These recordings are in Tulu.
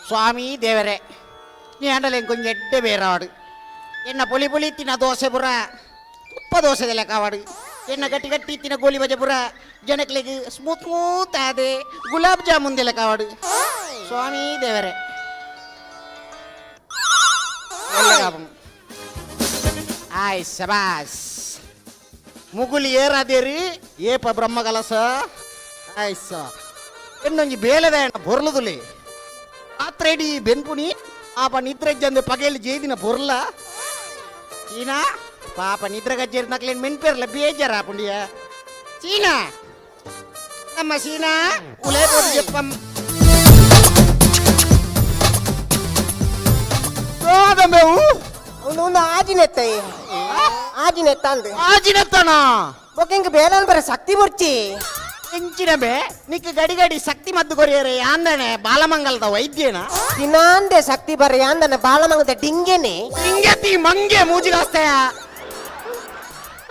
ಸ್ವಾಮಿ ದೇವರೇ, ನೀ ಕೊಂಚ ಎಡ್ಡೆ ಬೇರಾಡು. ಎನ್ನ ಪೊಲಿ ಪೊಲಿ ತಿನ್ನ ದೋಸೆ ಪುರ ತುಪ್ಪ ದೋಸೆ ಲೆಕ್ಕವಾಡು. ಎನ್ನ ಗಟ್ಟಿ ಗಟ್ಟಿ ತಿನ್ನ ಗೋಲಿ ಬಜೆ ಪುರ ಜನಕ್ಲೆಗ್ ಸ್ಮೂತ್ ಸ್ಮೂತ್ ಆದೆ ಗುಲಾಬ್ ಜಾಮೂನ್ ಲೆಕ್ಕವಾಡು. ಸ್ವಾಮಿ ದೇವರೇ, ಆಯ್ ಸಬಾಸ್ ಮುಗುಲಿ ಏರಾದೇರಿ ಏಪ ಬ್ರಹ್ಮಕಲಸ ಆಯ್ಸ ಇನ್ನೊಂಜಿ ಬೇಲೆದ ಬೊರ್ಲುದುಲಿ ರಾತ್ರೆಡಿ ಬೆನ್ಪುನಿ ಆಪ ನಿದ್ರೆ ಜಂದು ಪಗೆಲ್ ಜೇದಿನ ಬೊರ್ಲ ಚೀನಾ ಪಾಪ ನಿದ್ರೆ ಗಜ್ಜೇರಿ ನಕ್ಲೇನ್ ಮೆನ್ಪೇರ್ಲ ಬೇಜಾರ ಪುಂಡಿಯ ಚೀನಾ ನಮ್ಮ ಸೀನಾ ಉಲೇ ಬೋದು ಜಪ್ಪಂ ಮೇವು ಒಂದು ಒಂದು ಆಜಿನೆತ್ತ ಆಜಿನೆತ್ತ ಅಂದ್ ಆಜಿನತ್ತಣ ಬೊಕ್ಕ ಇಂಕ್ ಬೇಲನ್ ಬರ ಶಕ್ತಿ ಬುರ್ಚಿ ಎಂಚಿನ ಬೇ ನಿಕ್ ಗಡಿ ಗಡಿ ಶಕ್ತಿ ಮದ್ದು ಕೊರಿಯರೆ ಯಾಂದನೆ ಬಾಲಮಂಗಲದ ವೈದ್ಯನ ದಿನಾಂದೆ ಶಕ್ತಿ ಬರ ಯಾಂದನೆ ಬಾಲಮಂಗಲದ ಡಿಂಗೆನೆ ಡಿಂಗೆತಿ ಮಂಗೆ ಮೂಜಿಗಾಸ್ತೆಯ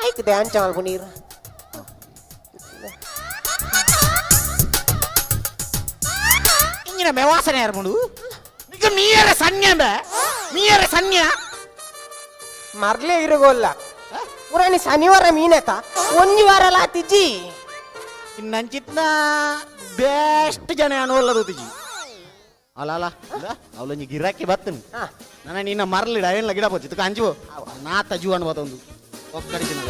ಆಯ್ತು ಬೇ ಅಂಚ ಮಲ್ಪು ನೀರು ಇಂಜಿನ ಮೆವಾಸನೆ ಯಾರು ನಿಕ್ ಮೀಯರ ಸನ್ಯ ಬೇ ಮೀಯರ ಸನ್ಯ ಮರ್ಲೆ ಇರುಗೋಲ್ಲ ಪುರಾಣಿ ಶನಿವಾರ ಮೀನತ ಒಂಜಿ ವಾರ ಲಾತಿಜಿ ಇನ್ನಂಚಿತ್ನ ಬೆಸ್ಟ್ ಜನ ಅನುವಲ್ಲದು ತಿಜಿ ಅಲ್ಲ ಅಲ್ಲ ಅವಳೊಂಜಿ ಗಿರಾಕಿ ಬತ್ತನು ನನ್ನ ನಿನ್ನ ಮರಲಿಡ ಏನ್ಲ ಗಿಡ ಪೋಚಿತ್ತು ಕಂಜು ನಾತ ಜೀವನ ಬತ್ತೊಂದು ಒಕ್ಕಡಿ ಜನ.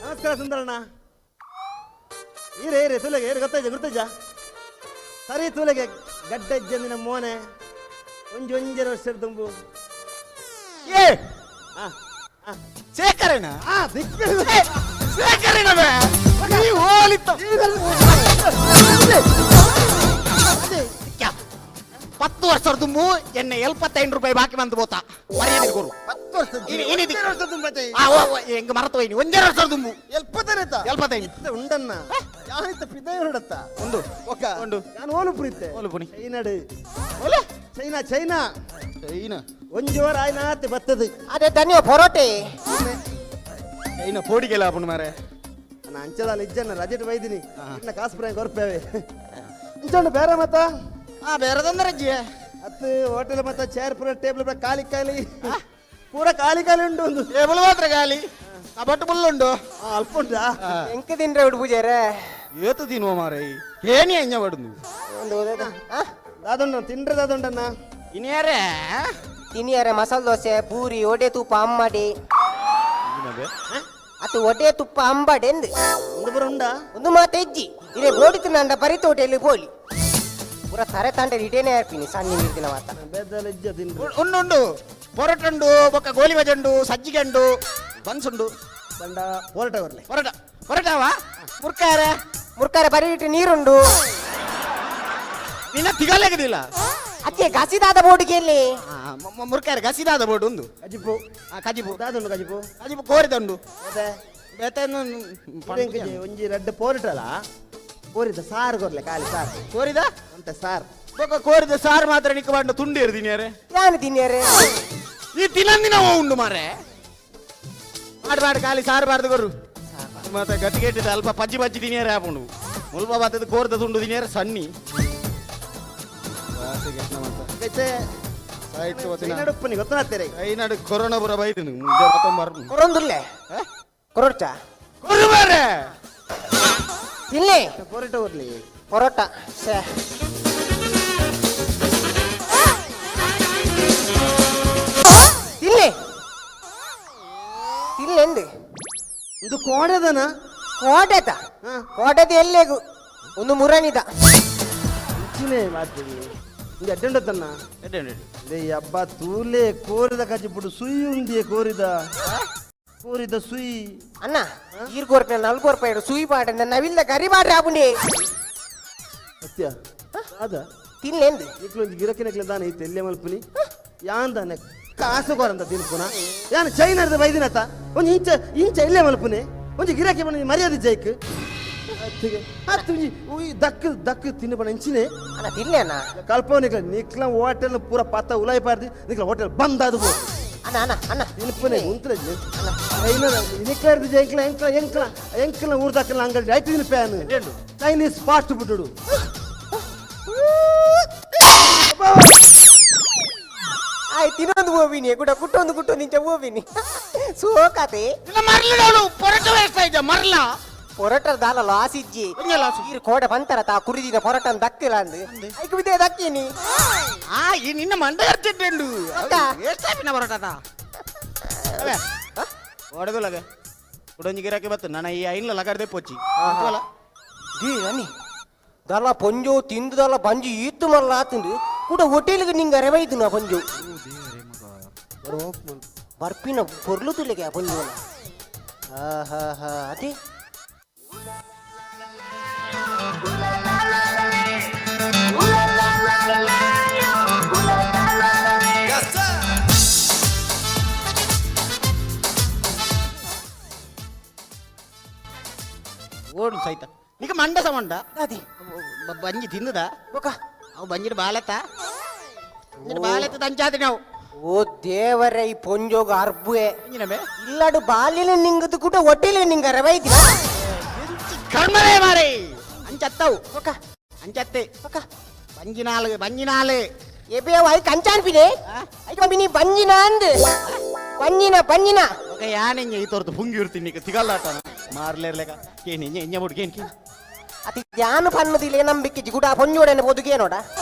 ನಮಸ್ಕಾರ ಸುಂದರಣ್ಣ. ಈರೆ ಈರೆ ತುಲೆಗೆ ಏರು ಗೊತ್ತಾಯ್ತ ಗುರ್ತಜ ಸರಿ ತುಲೆಗೆ ಗಡ್ಡ ಇಜ್ಜಂದಿನ ಮೋನೆ ಒಂಜಿ ಒಂಜರ ವರ್ಷದ ತುಂಬು. ಏ ಶೇಖರೇನ ಶೇಖರೇನ ಬೇ ನೀ ಹೋಲಿತ್ತ 10 ವರ್ಷ ತುಂಬು ಎನ್ನ 75 ರೂಪಾಯಿ ಬಾಕಿ ಬಂದು ಬೋತ ಮರ್ಯಾದೆ ಗುರು 10 ವರ್ಷ ಏನಿದು? ವರ್ಷ ತುಂಬತ್ತೆ. ಆ, ಓ, ಓ, ಹೆಂಗ್ ಮರತು ಹೋಯ್ನಿ ಒಂದೇ ವರ್ಷ ತುಂಬು ಎಲ್ಪತ್ತನೇತ ಎಲ್ಪತ್ತೈದು. ಇತ್ತ ಉಂಡನ್ನ ಯಾನಿತ್ತ ಪಿದೈ ಹೊರಡತ್ತ ಒಂದು ಒಕ್ಕ ಉಂಡು. ನಾನು ಓಲು ಪುರಿತ್ತೆ ಓಲು ಪುನಿ. ಚೈನಾಡು ಓಲೆ ಚೈನಾ ಚೈನಾ ಚೈನಾ ಒಂಜಿ ವಾರ ಆಯ್ನಾತೆ ಬತ್ತದು. ಅದೇ ಧನ್ಯ ಪೊರೋಟೆ ಚೈನಾ ಪೋಡಿಗೆಲ್ಲ ಆಪುಂಡು ಮಾರೆ. ನಾನು ಅಂಚದಾಲ ಇಜ್ಜನ್ನ ರಜೆಟ್ ಬೈದಿನಿ ಇನ್ನ ಕಾಸು ಪ್ರಾಯ ಕೊರ್ಪೇವೆ ಇಂಚೊಂಡು ಬೇರೆ ಮತ್ತ ಆ ಬೇರೆದಂದ್ರೆ ಅಜ್ಜಿ ಅತ್ತು ಹೋಟೆಲ್ ಮತ್ತ ಚೇರ್ ಪೂರ ಟೇಬಲ್ ಪೂರ ಖಾಲಿ ಖಾಲಿ ಪೂರ ಖಾಲಿ ಖಾಲಿ ಉಂಟು ಒಂದು. ಟೇಬಲ್ ಮಾತ್ರ ಖಾಲಿ, ಕಬಟ್ಟು ಉಂಟು. ಅಲ್ಪ ಉಂಟಾ? ಎಂಕ ತಿನ್ರೆ ಉಡು ಪೂಜಾರೆ. ಏತು ತಿನ್ನುವ ಮಾರೆ ಏನಿ ಅಂಜ ಪಡುದು. ಒಂದು ಆ? ದಾದುಂಡ ತಿಂಡ್ರೆ ದಾದುಂಡಣ್ಣ. ಇನ್ಯಾರೇ ತಿನ್ನಿಯಾರೆ ಮಸಾಲೆ ದೋಸೆ ಪೂರಿ ಒಡೆ ತುಪ್ಪ ಅಂಬಡಿ ಅದು ಒಡೆ ತುಪ್ಪ ಅಂಬಡಿ ಎಂದ್ ಒಂದು ಪೂರ ಉಂಡಾ? ಒಂದು ಮಾತು ಹೆಜ್ಜಿ ಇದೇ ಬೋಡಿ ತಿನ್ನಂಡ ಬರಿತ ಹೋಟೆಲ್ ಪೋಲಿ ಪೂರ ತರೆ ತಂಡ ಇಡೇನೆ ಹಾರ್ಪಿನಿ ಸಣ್ಣ ನೀರ್ದಿನ ಮಾತ. ಬೇದಲ ಇಜ್ಜ ತಿಂಡ್ರೆ. ಉಂಡು ಉಂಡು ಪೊರೋಟ ಉಂಡು ಬೊಕ್ಕ ಗೋಲಿ ಬಜೆ ಉಂಡು ಸಜ್ಜಿಗೆ ಉಂಡು ಬನ್ಸ್ ಉಂಡು. ಬಂಡ ಪೋರಟ ಬರ್ಲೆ. ಪೊರೋಟ ಪೊರೋಟವಾ ಮುರ್ಕಾರ. ಮುರ್ಕಾರ ಬರಿ ಇಟ್ಟು ನೀರುಂಡು. ನಿನ್ನ ತಿಗಲೆಗದಿಲ್ಲ. ಅತ್ತೆ ಗಸಿದಾದ ಬೋಡಿಗೆ ಎಲ್ಲಿ? ಮುರ್ಕಾರ ಗಸಿದಾದ ಬೋರ್ಡ್ ಉಂದು. ಕಜಿಪು. ಆ, ಕಜಿಪು. ದಾದುಂಡು ಕಜಿಪು? ಕಜಿಪು ಕೋರಿದುಂಡು. ಮತ್ತೆ ಬೇತೆ ಇಡೆಂಕಿಜಿ ಒಂಜಿ ರಡ್ಡ್ ಪೋರಟಲ ಕೋರಿದ ಸಾರು ಕೊರ್ಲೆ ಖಾಲಿ ಸಾರು. ಕೋರಿದ ಅಂತೆ ಸಾರು. ಬೊಕ್ಕ ಕೋರಿದ ಸಾರು ಮಾತ್ರ ನಿಕ್ಕ ಬಂಡ ತುಂಡು ಎರ್ದಿನಿಯಾರೆ. ಯಾನು ತಿನ್ನಿಯಾರೆ? ಈ ತಿನ್ನಂದಿನ ಉಂಡು ಮಾರೆ ಮಾಡು ಮಾಡು ಖಾಲಿ ಸಾರು ಬಾರ್ದು ಕೊರು ಮತ್ತೆ ಗಟ್ಟಿ ಗಟ್ಟಿದ ಅಲ್ಪ ಪಜ್ಜಿ ಪಜ್ಜಿ ತಿನಿಯರೆ ಆಪುಂಡು ಮುಲ್ಪ ಬತ್ತದ ಕೋರಿದ ತುಂಡು ತಿನಿಯರೆ ಸಣ್ಣಿ. ಐತೆ ಚೈನಾಡುಪ್ಪನಿ ಗೊತ್ತನಾಗ್ತಾರೆ. ಐನಾಡು ಕೊರೋನಾ ಬರ ಬೈದಿನಿ ಕೊರೊಂದುಲ್ಲೆ ಕೊರೊಟ್ಟ. ಕೊರು ಮಾರೆ. ತಿನ್ಲಿ. ಪೋರಟ ಕೊರ್ಲಿ. ಪೊರೋಟ ಸೇ ತಿನ್ಲಿ ತಿನ್ಲೆಂದು. ಇದು ಕೋಣೆದನ? ಕೋಟೆತ ಕೋಟೆದ ಎಲ್ಲೆಗು ಒಂದು ಮುರನಿದ. ಇಂಚಿನೇ ಮಾಡ್ತೀವಿ ಇಂದು ಅಡ್ಡಂಡತನ್ನ ಲೇ ಅಬ್ಬ ತೂಲೆ ಕೋರಿದ ಕಜಿಪುಡು ಸುಯಿ ಉಂದಿಯೇ ಕೋರಿದ ಕೋರಿದ ಸುಯಿ. ಅಣ್ಣ ಈರ್ ಕೋರ್ಪಿನ ನಲ್ಕು ರೂಪಾಯಿ ಸುಯಿ ಪಾಟ ನವಿಲ್ದ ಕರಿ ಪಾಡ್ರೆ ಆಪುಂಡಿ. ಸತ್ಯ ಅದ. ತಿನ್ಲೆಂದು. ನಿಕ್ಲೊಂಜಿ ಗಿರಕಿನಕ್ಲೆ ದಾನೆ ಇತ್ತು ಎಲ್ಲೆ ಮಲ್ಪುನಿ ಯಾನ್ ದಾನೆ ಕಾಸು ಕೊರಂತ ತಿನ್ಪುನ ಯಾನ್ ಚೈನಾರ್ದ ಬೈದಿನತ ಒಂಜಿ ಇಂಚ ಇಂಚ ಎಲ್ಲೆ ಮಲ್ಪುನಿ ಒಂಜಿ ಗಿರಾಕಿ ಬಂದು ಮರ್ಯಾದೆ ಜೈಕ್. ಅತ್ತಿಗೆ ಅತ್ತು ಉಯ್ ದಕ್ ದಕ್ ತಿನ್ನು ಎಂಚಿನೆ. ಅಣ್ಣ, ತಿನ್ಲೆ ಅಣ್ಣ. ಕಲ್ಪನೆ ನಿಕ್ಲ ನಿಕ್ಲ ಹೋಟೆಲ್ ಪೂರ ಪತ್ತ ಉಲಾಯಿ ಪಾರ್ದಿ, ನಿಕ್ಲ ಹೋಟೆಲ್ ಬಂದ್ ಅದು ಪೋ. ಅಣ್ಣ ಅಣ್ಣ ಅಣ್ಣ. ತಿನ್ಪನೆ ಉಂತ್ರೆ ನಿಕ್ಲ ಇರ್ದಿಜ. ಎಂಕ್ಲ ಎಂಕ್ಲ ಎಂಕ್ಲ ಎಂಕ್ಲ ಊರ್ದಕ್ಕಲ ಅಂಗಡಿ ಐತಿ ಪ್ಯಾನ್ ಚೈನೀಸ್ ಫಾಸ್ಟ್ ಫುಡ್. ಆಯ್ತು, ಇನ್ನೊಂದು ಹೋವಿನಿ ಗುಡ ಕುಟ್ಟೊಂದು ಕುಟ್ಟೊಂದು ಇಂಚ ಹೋವಿನಿ ಸೋಕಾತೆ. ಇಲ್ಲ ಮರ್ಲಿಡೋಳು ಪೊರಟ ವೇಸ್ಟ್ ಆಯ್ತ ಮರ್ಲ. ಪೊರಟ ದಾಲ ಲಾಸ್ ಇಜ್ಜಿ. ಒಂಜೆ ಲಾಸ್. ಈರ್ ಕೋಡೆ ಬಂತಾರ ತಾ ಕುರಿದಿನ ಪೊರಟನ್ ದಕ್ಕಿಲ್ಲ ಅಂದು ಐಕ್ ಬಿದ್ದೆ ದಕ್ಕಿನಿ. ಆ ಈ ನಿನ್ನ ಮಂಡ ಅರ್ಜೆಂಟ್. ಅಕ್ಕ. ವೇಸ್ಟ್ ಆಪಿನ ಪೊರಟದ ಓಡದು ಲಗ ಕುಡೊಂಜಿ ಗಿರಾಕಿ ಬತ್ತು ನನ್ನ ಈ ಐನ್ಲ ಲಗಾಡ್ದೆ ಪೋಚಿ ಅಲ್ಲ. ದೀ ಅನಿ ದಲ ಪೊಂಜೋ ತಿಂದುದಲ ಬಂಜಿ ಈತು ಮಲ್ಲ ಆತುಂಡು ಕೂಡ ಹೋಟೆಲ್ಗೆ ನಿಂಗೆ ಅರೆವೈದು ನಾ ಪೊಂಜೋ ಬರ್ಪಿನ ಪೊರ್ಲು ತುಲೆಗೆ ಆ ಪೊಂಜೋನ. ಹಾ ಹಾ ಅದೇ. ಓಡು ಸೈತ ನಿಕ ಮಂಡ ಸಮಂಡ. ಅದೇ. ಬಂಜಿ ತಿಂದದ. ಬೊಕ. ಅವು ಬಂಜಿನ ಬಾಲೆತ್ತ, ಬಂಜಿನ ಬಾಲೆತ್ತ ತಂಚಾತಿ ನಾವು. ಓ ದೇವರೇ, ಈ ಪೊಂಜೋಗ ಅರ್ಬುವೆ. ಬಂಜಿನಮೆ. ಇಲ್ಲಡು ಬಾಲಿನ ನಿಂಗದು ಕೂಡ ಹೋಟೆಲ್ ನಿಂಗೆ ಅರೆವೈದಿನ. ಕರ್ಮರೇ ಮಾರೇ ಅಂಚತ್ತವು. ಬೊಕ. ಅಂಚತ್ತೆ. ಬೊಕ. ಬಂಜಿನಾಲು ಬಂಜಿನಾಲು. ಎಬೆ ಐಕ್ ಕಂಚಾನ್ಪಿನೆ. ಐಕ್ ಮಿನಿ ಬಂಜಿನ ಅಂದ್ ಬಂಜಿನ ಬಂಜಿನ. ఒక ಯಾನೆಂಜ ಈ ತೋರ್ತು ಪುಂಗಿ ಇರ್ತೀನಿ ನಿಕ ತಿಗಲ್ಲಾಟನ ಮಾರ್ಲೇರ್ಲೇಕ ಕೇನಿ ಇಂಜ ಇಂಜ ಬಿಡು ಕೇನ್ ಕೇನ್. ಅತಿ ಧ್ಯಾನ ಪನ್ನದಿಲ್ಲ ನಂಬಿಕೆ ಜಿಗುಡ ಪೊಂಜೋಡನೆ ಪೊದುಗೆ ನೋಡ.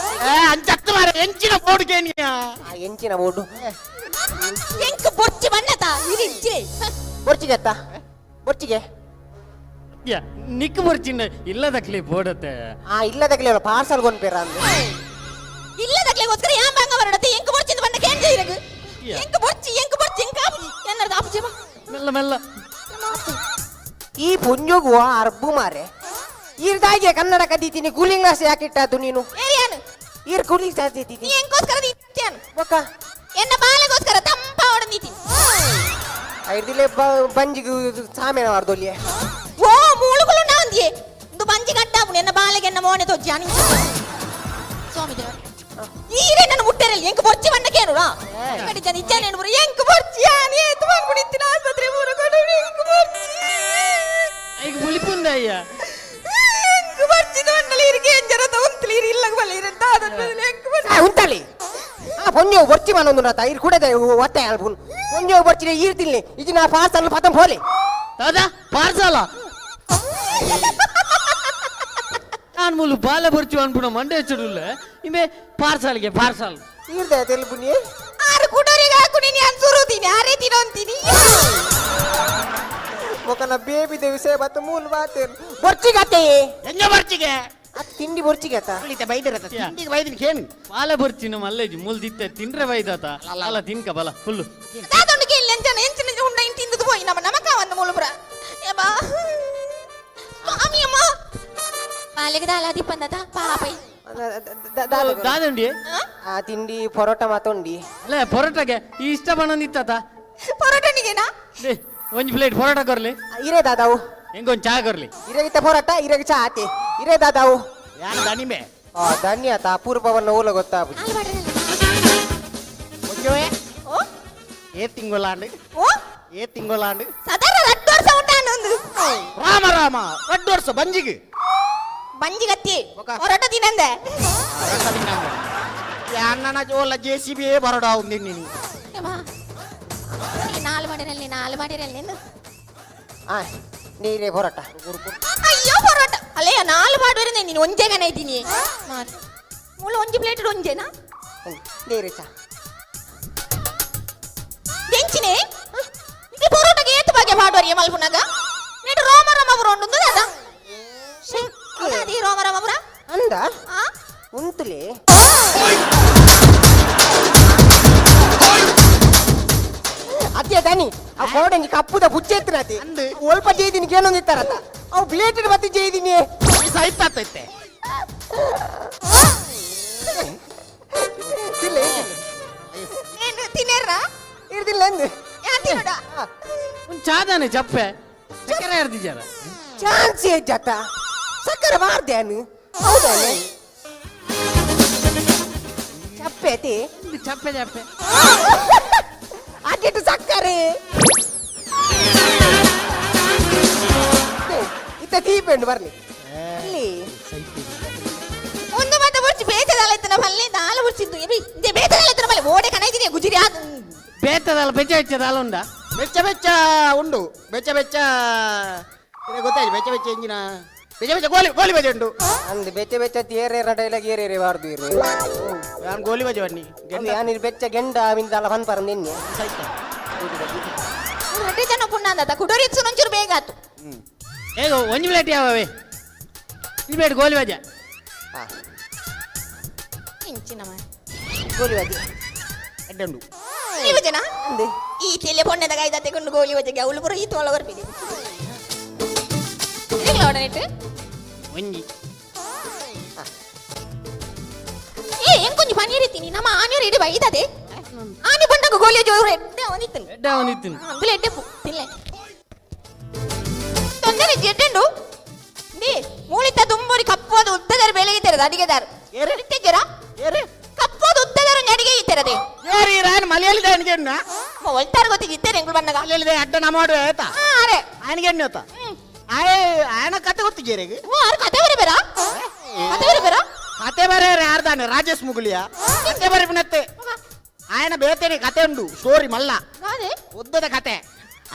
ಏ ಅಂಚತ್ತು ಮಾರೆ ಎಂಚಿನ ಬೋಡು ಕೇನಿಯ. ಆ ಎಂಚಿನ ಬೋಡು. ಎಂಕ್ ಬೊರ್ಚಿ ಬಣ್ಣತ ಇರಿಜ್ಜೆ. ಬೊರ್ಚಿಗೆ ಅತ್ತ ಬೊರ್ಚಿಗೆ. ಯಾ ನಿಕ್ ಬರ್ಚಿನ್ನ ಇಲ್ಲದಕ್ಲಿ ಬೋಡತ್ತೆ. ಆ ಇಲ್ಲದಗ್ಲೇ ಪಾರ್ಸಲ್ ಕೊಂಡ್ಪೇರ ಅಂದ್. ಇಲ್ಲದಕ್ಲೆಗೋಸ್ಕರ ಯಾನ್ ಬಂಗ ಬರಡತೆ ಎಂಕ್ ಬೊರ್ಚಿಂದ ಬಣ್ಣ ಕೇಂಜ ಇರಗು. ಎಂಕ್ ಬೊರ್ಚಿ ಎಂಕ್ ಬೊರ್ಚಿ ಎಂಕ್ ಆಪುಜಿ ಎನ್ನರ್ದ ಆಪುಜಿ ಬಾ. ಮೆಲ್ಲ ಮೆಲ್ಲ. ಈ ಪೊಂಜೋಗು ಆ ಅರ್ಬು ಮಾರೆ ಈರ್ದಾಗೆ ಕನ್ನಡ ಕದೀತೀನಿ, ಕೂಲಿಂಗ್ ಗ್ಲಾಸ್ ಯಾಕಿಟ್ಟದ್ದು ನೀನು? ಏರಿಯಾನು. ಈರ್ ಕೂಲಿಂಗ್ ಗ್ಲಾಸ್ ನೀ ಎಂಕೋಸ್ಕರ ದೀತ್ಯಾನು. ಬೊಕ್ಕ. ಎನ್ನ ಬಾಲೆಗೋಸ್ಕರ ತಂಪ ಹೊಡೆದೀತಿ. ಐರ್ದಿಲೆ ಬಂಜಿಗೆ ಸಾಮೇನ ಮಾರ್ದೊಲಿಯೆ. ಓ ಮೂಳುಗಳು ನಾಂದಿಯೇ ಇಂದು ಬಂಜಿ ಗಡ್ಡಾಪುಣಿ ಎನ್ನ ಬಾಲೆಗೆ ಎನ್ನ ಮೋನೆ ತೊಜ್ಜಿ ಅನಿ ಸ್ವಾಮಿ ದೇವ ಈರೇ ನನ್ನ ಮುಟ್ಟೆರಲ್ಲಿ ಎಂಕ್ ಬೊರ್ಚಿ ಬಣ್ಣ ಕೇನುರಾ ಕಡಿ ಜನ ಇಚ್ಚಾನೆ ಬುರ ಎಂಕ್ ಬೊರ್ಚಿ ಯಾನಿ ಏತು ಬಂದ್ಬಿಡಿತ್ತಿನ ಆಸ್ಪತ್ರೆ ಮೂರ ಕೊಡು ಎಂಕ್ ಬೊರ್ಚಿ. ಈಗ ಮುಲಿಪುಂದ ಅಯ್ಯ. ಎಂಕ್ ಬೊರ್ಚಿ ದೊಂಡಲಿ ಇರಿಗೆ ಎಂಜರ ತಗೊಂತಲಿ ಇರಿ ಇಲ್ಲ ಬಲ್ಲ ಇರಂತ ಅದನ್ನ ಎಂಕ್ ಬೊರ್ಚಿ. ಉಂಟಲ್ಲಿ ಆ ಪೊಂಜೋ ಬೊರ್ಚಿ ಮನೊಂದು ನಾತ ಈರ್ ಕೂಡ ಒತ್ತೆ ಅಲ್ಪುನ್ ಪೊಂಜೋ ಬೊರ್ಚಿನ ಈರ್ ತಿನ್ಲಿ ಇಜಿ ನಾ ಪಾರ್ಸಲ್ ಪತಂ ಪೋಲೆ. ದಾದಾ ಪಾರ್ಸಲ ನಾನು ಮುಲು ಬಾಲೆ ಬರ್ಚು ಅನ್ಪುಣ ಮಂಡೆ ಚುಡುಲ್ಲ ಇಂಬೆ ಪಾರ್ಸಲ್ಗೆ ಪಾರ್ಸಲ್. ಈರ್ದ ತೆಲುಪುನಿ. ಆರು ಕುಡೋರಿಗೆ ಹಾಕು ನೀನು ಅನ್ ಸುರುತೀನಿ ಆರೇ ತಿನ್ನೊಂತೀನಿ. ಮೊಕನ ಬೇಬಿ ದೇವಿ ಸೇಬತ್ತು ಮೂಲ ಬಾತೇನು ಬೊರ್ಚಿಗತ್ತೆ. ಎಂಜ ಬರ್ಚಿಗೆ. ಆ ತಿಂಡಿ ಬೊರ್ಚಿಗೆ ಅತ್ತ. ಕುಳಿತ ಬೈದಿರತ್ತ ತಿಂಡಿಗೆ ಬೈದಿನ ಕೇನು. ಬಾಲೆ ಬರ್ಚಿನ ಮಲ್ಲೇಜಿ ಮುಲ್ದಿತ್ತೆ ತಿಂಡ್ರೆ ಬೈದಾತ ಅಲ್ಲ ತಿನ್ಕ ಬಲ ಫುಲ್ಲು. ದಾದೊಂಡು ಕೇಳಿ ಎಂಜನ ಎಂಚಿನ ಉಂಡ ಇಂಟಿಂದು ತಿಂದದು ಪೋಯಿ ನಮ್ಮ ನಮಕ ಒಂದು ಮುಳುಬ್ರ ಏಬಾ ಸ್ವಾಮಿ ಅಮ್ಮ ಬಾಲೆಗೆ ದಾಲ ದಿಪ್ಪಂದದ ಪಾಪೈ. ದಾದಂಡಿ. ಆ ತಿಂಡಿ ಪರೋಟ ಮಾತೊಂಡಿ. ಅಲ್ಲ ಪೊರೋಟಗೆ ಈ ಇಷ್ಟ ಬಣ್ಣಂದಿತ್ತಾತ. ಪರೋಟನಿಗೆನಾ? ಲೇ ಒಂಜಿ ಪ್ಲೇಟ್ ಪೊರೋಟ ಕೊರ್ಲಿ. ಇರೇ ದಾದಾವು. ಹೆಂಗೊಂದು ಚಾ ಕೊರ್ಲಿ. ಇರೇಗಿತ್ತ ಪೊರೋಟ ಇರೇಗ ಚಾ ಆತಿ ಇರೇ ದಾದಾವು. ಯಾನ ದಣಿಮೆ. ಆ ಧನ್ಯ ತಾ ಅಪೂರ್ವವನ್ನು ಓಲ ಗೊತ್ತಾಪುಜಿ. ಹಾಲು ಮಾಡ್ರಲ್ಲ. ಒಂಜೋಯೆ. ಓ. ಏ ತಿಂಗೊಳಾಂಡ್. ಓ. ಏ ತಿಂಗೊಳಾಂಡ್. ಸಾಧಾರಣ ರಡ್ಡು ವರ್ಷ ಉಂಟಾನೊಂದು. ರಾಮ ರಾಮ ರಡ್ಡು ವರ್ಷ ಬಂಜಿಗೆ. ಬಂಜಿಗತ್ತಿ. ಒಕ. ಹೊರಟ ತಿನ್ನಂದೆ. ಅಣ್ಣನ ಜೋಲ ಜೆ ಸಿ ಬಿ ಬರೋಡ ఉంది ನೀನು. ಏಬಾ, ನೀ ನಾಲ್ ಮಾಡಿರಲ್ಲಿ ನಾಲ್ ಮಾಡಿರಲ್ಲಿ ಎಂದು. ಆ ನೀರೇ ಪೊರೋಟ. ಅಯ್ಯೋ ಪರೋಟ ಅಲ್ಲಯ್ಯ ನಾಲ್ ಮಾಡುವರೆ ನೀನು ಒಂಜೆಗನ ಇದ್ದೀನಿ ಮೂಲ ಒಂಜಿ ಪ್ಲೇಟ್ ಒಂಜೆನಾ? ನೀರೇ ಚಾ. ದೆಂಚಿನೆ ಈ ಪರೋಟಗೆ ಏತು ಬಗೆ ಮಾಡುವರಿ ಮಲ್ಪುನಾಗ ನೆಟ್ ರೋಮ ರೋಮ ಪುರ ಉಂಡು ದಾದ ಅದೇ ರೋಮ ರೋಮ ಪುರ. ಅಂದ. ಆ ಉಂತುಲೆ ಅದೇ ದನಿ ಆ ಕೋಡಂಜಿ ಕಪ್ಪುದ ಬುಚ್ಚೆತ್ತಿನತಿ. ಅಂದು. ಒಲ್ಪ ಜೇದಿನಿ ಕೇನೊಂದು ಇತ್ತಾರತ್ತ ಅವು ಪ್ಲೇಟೆಡ್ ಮತ್ತೆ ಜೇದಿನಿ. ಸಹಿತ ತಿಲ್ಲ. ಏನು ತಿನ್ನೇರ? ಇರ್ದಿಲ್ಲ ಅಂದು. ಯಾ ತಿನ್ನೋಡ. ಒಂದು ಚಾದಾನೆ ಚಪ್ಪೆ ಚಕ್ಕರೆ ಹರ್ದಿಜಾರ. ಚಾನ್ಸ್ ಏಜಾತ. ಸಕ್ಕರೆ ಮಾರ್ದೆ ಹೌದಾನೆ ಚಪ್ಪೆ ಅತಿ ಚಪ್ಪೆ ಚಪ್ಪೆ. ಅದಿಟ್ಟು ಸಕ್ಕರೆ ಇತ್ತ ತೀಪೆಂಡು ಬರ್ಲಿ ಅಲ್ಲಿ. ಒಂದು ಮಾತ ಬುರ್ಚಿ ಬೇತದಾಲ ಇತ್ತನ ಬಲ್ಲೆ ದಾಲ ಬುರ್ಚಿದ್ದು ಎಬಿ ಇಂದೆ ಬೇತದಾಲ ಇತ್ತನ ಬಲ್ಲೆ ಓಡೆ ಕಣೈದಿನಿ ಗುಜಿರಿ ಆದ. ಬೇತದಲ್ಲ ಬೆಚ್ಚ ಬೆಚ್ಚದಲ್ಲ ಉಂಡ? ಬೆಚ್ಚ ಬೆಚ್ಚ ಉಂಡು, ಬೆಚ್ಚ ಬೆಚ್ಚ ನಿನಗೆ ಗೊತ್ತಾಯ್ತು, ಬೆಚ್ಚ ಬೆಚ್ಚ ಇಂಜಿನ ಬೆಚ್ಚ ಬೆಚ್ಚ ಗೋಲಿ ಗೋಲಿ ಬಜೆ ಉಂಡು. ಅಂದ್ ಬೆಚ್ಚ ಬೆಚ್ಚ ಏರೇರ ಡೈಲಾಗ್ ಏರೇರೆ ಬಾರ್ದು ಇರು. ನಾನು ಗೋಲಿ ಬಜೆ ಬನ್ನಿ. ಯಾನ್ ಬೆಚ್ಚ ಗೆಂಡ ಅವಿಂದಲ್ಲ ಫನ್ ಪರ ನಿನ್ನೆ. ರಡ್ಡೆ ಜನ ಪುಣ್ಣಾಂದ ಕುಡೋರಿ ಒಂಚೂರು ಬೇಗ ಆತು. ಹೇಗೋ ಒಂಜಿ ಪ್ಲೇಟ್ ಯಾವವೇ? ಒಂಜಿ ಪ್ಲೇಟ್ ಗೋಲಿ ಬಜೆ. ಹಾ. ಇಂಚಿನ ಮಾರ್ರೆ. ಗೋಲಿ ಬಜೆ. ಎಡ್ಡೆ ಉಂಡು. ಗೋಲಿ ಬಜೆನಾ? ಅಂದೆ. ಈ ತೆಲೆ ಪೊಣ್ಣೆದ ಗಾಯ್ದ ತೆಕೊಂಡು ಗೋಲಿ ಬಜೆಗೆ ಅವಳು ಪೂರ ಈ ತೋಳ ಬರ್ಪಿದೆ ಓಡನಿಟ್ಟು. ಒಂಜಿ. ಏ ಎಂಕೊಂಜಿ ಪನೀರ್ ಇತ್ತೀನಿ ನಮ್ಮ ಆನಿಯರ್ ಇಡಿ ಬೈದದೆ ಆನಿ ಬಂಡಗ ಗೋಲಿ ಜೋರು ಎಡ್ಡೆ ಅವನಿತ್ತನು. ಎಡ್ಡೆ ಅವನಿತ್ತಿನ. ಅಂಬುಲೆ ಎಡ್ಡೆ ತಿನ್ಲೆ ತೊಂದರೆ ಜೆಡ್ಡೆಂಡು ದಿ ಮೂಳಿತ ತುಂಬುರಿ ಕಪ್ಪೋದು ಉದ್ದದಾರ ಬೆಳಗಿತೆರದ ಅಡಿಗೆದಾರ. ಏರೆ? ಇತ್ತೆಜರ. ಏರೆ? ಕಪ್ಪೋದು ಉದ್ದದಾರ ಅಡಿಗೆ ಇತ್ತೆರದೆ. ಏರಿ ರಾನ್ ಮಲಯಾಳಿ ಆನಿಗೆ ಒಳ್ತಾರ ಗೊತ್ತಿಗೆ ಇತ್ತೇನೆ ಎಂಗುಳು ಬಣ್ಣಗ. ಮಲಯಾಳಿದ ಅಡ್ಡ ನಮ್ಮ ಮಾಡುವೆ ಆಯ್ತಾ? ಹಾ ಅರೆ. ಆನಿಗೆ ಎಣ್ಣೆ ಆತ. ಆಯ್ ಆಯನ ಕತೆ ಗೊತ್ತಿಜೇರಿಗೆ. ಓ ಆರು ಕತೆ ಬರೆ ಬೇರಾ, ಕತೆ ಬರೆ ಬೇರಾ. ಕತೆ ಬರೆ ಯಾರ್ದಾನೆ? ರಾಜೇಶ್ ಮುಗುಳಿಯ ಕತೆ ಬರೆ ಪುನತ್ತೆ. ఆయన ಬೇತೇನೆ ಕತೆ ಉಂಡು ಸ್ಟೋರಿ ಮಲ್ಲ. ಗಾದೆ. ಉದ್ದದ ಕತೆ.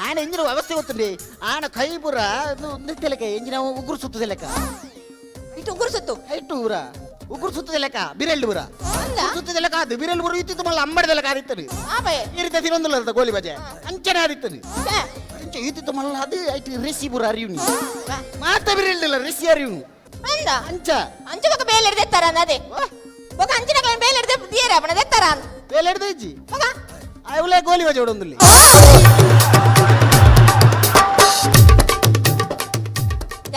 ఆయన ಇಂಜಿನ ವ್ಯವಸ್ಥೆ ಗೊತ್ತುಂಡಿ, ఆయన ಕೈ ಪೂರ ತೆಲಕ ಇಂಜಿನ ಉಗುರು ಸುತ್ತದ ಲೆಕ್ಕ. ಇಟ್ಟು ಉಗುರು ಸುತ್ತು. ಐಟು ಊರ ಉಗುರು ಸುತ್ತದ ಲೆಕ್ಕ ಬಿರೆಲ್ಲು ಪೂರ. ಅಂದ? ಸುತ್ತದ ಲೆಕ್ಕ ಅದು ಬಿರೆಲ್ಲು ಪೂರ ಇತ್ತಿತ್ತು ಮಲ್ಲ ಅಂಬಡದ ಲೆಕ್ಕ ಆದಿತ್ತದು. ಆಬೆ. ಈ ರೀತಿ ತಿನ್ನೊಂದಿಲ್ಲ ಗೋಲಿ ಬಜೆ ಅಂಚನೆ ಆದಿತ್ತದು. ಛೇ. ಅಂಚೆ ಇತ್ತಿತ್ತು ಮಲ್ಲ ಅದು ಐಟು ರೆಸಿ ಪೂರ ಅರಿಯುನಿ ಮಾತ ಬಿರೆಲ್ಲಿಲ್ಲ ರೆಸಿ ಅರಿಯುನು. ಅಂದ? ಅಂಚ. ಅಂಚ ಬೊಕ ಬೇಲೆ ಹಿಡ್ದೆತ್ತಾರ ಅದೇ ಬೊಕ ಅಂಚಿನ ಬೇಲೆ ಹಿಡ್ದೆ ದಿಯರ ಅಪ್ಪಣ ದೆತ್ತಾರ. ಬೇಲೆ ಹಿಡ್ದು ಇಜ್ಜಿ. ಬೊಕ ಅವಲೇ ಗೋಲಿ ಬಜೆ ಹೊಡೊಂದುಲ್ಲಿ.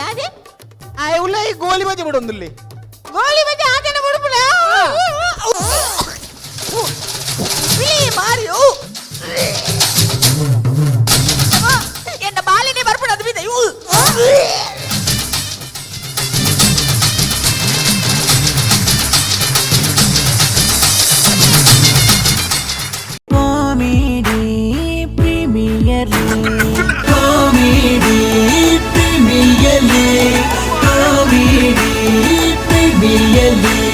ಯಾದೆ? ಅವಲೇ ಗೋಲಿ ಬಜೆ ಬಿಡೊಂದುಲ್ಲಿ. ಗೋಲಿ ಬಜೆ ಆತನ ಬುಡುಪುನ ಬಿಳಿ ಮಾರಿಯು ಎನ್ನ ಬಾಲಿನೇ ಬರ್ಪುಣ ಅದು ಬಿದ್ದ ಇವು. Comedy Premier League, Comedy Premier League, Comedy Premier League.